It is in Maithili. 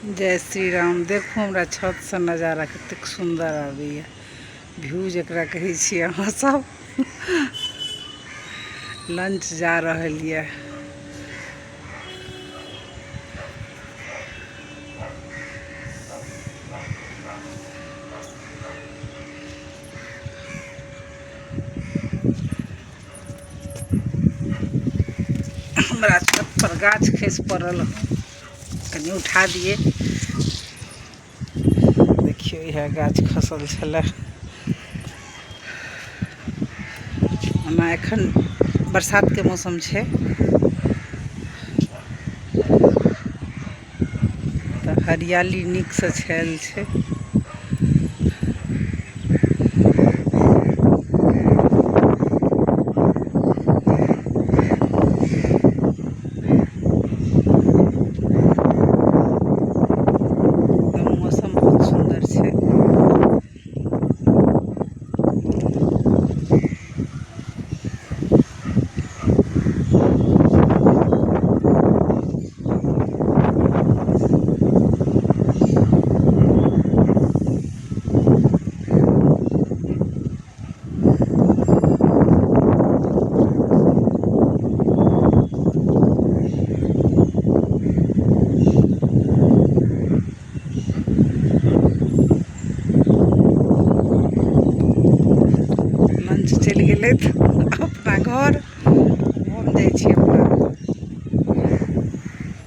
जय श्री राम। देखू हमरा छतसँ नजारा कतेक सुन्दर आबैए, व्यू जकरा कहै छियै अहाँ सब। लंच जा रहल यऽ। हमरा छत पर गाछ खसि पड़ल हँ, कनि उठा दियै। देखियौ, इएह गाछ खसल छलै। ओना एखन बरसातके मौसम छै तऽ हरियाली नीकसँ छायल छै।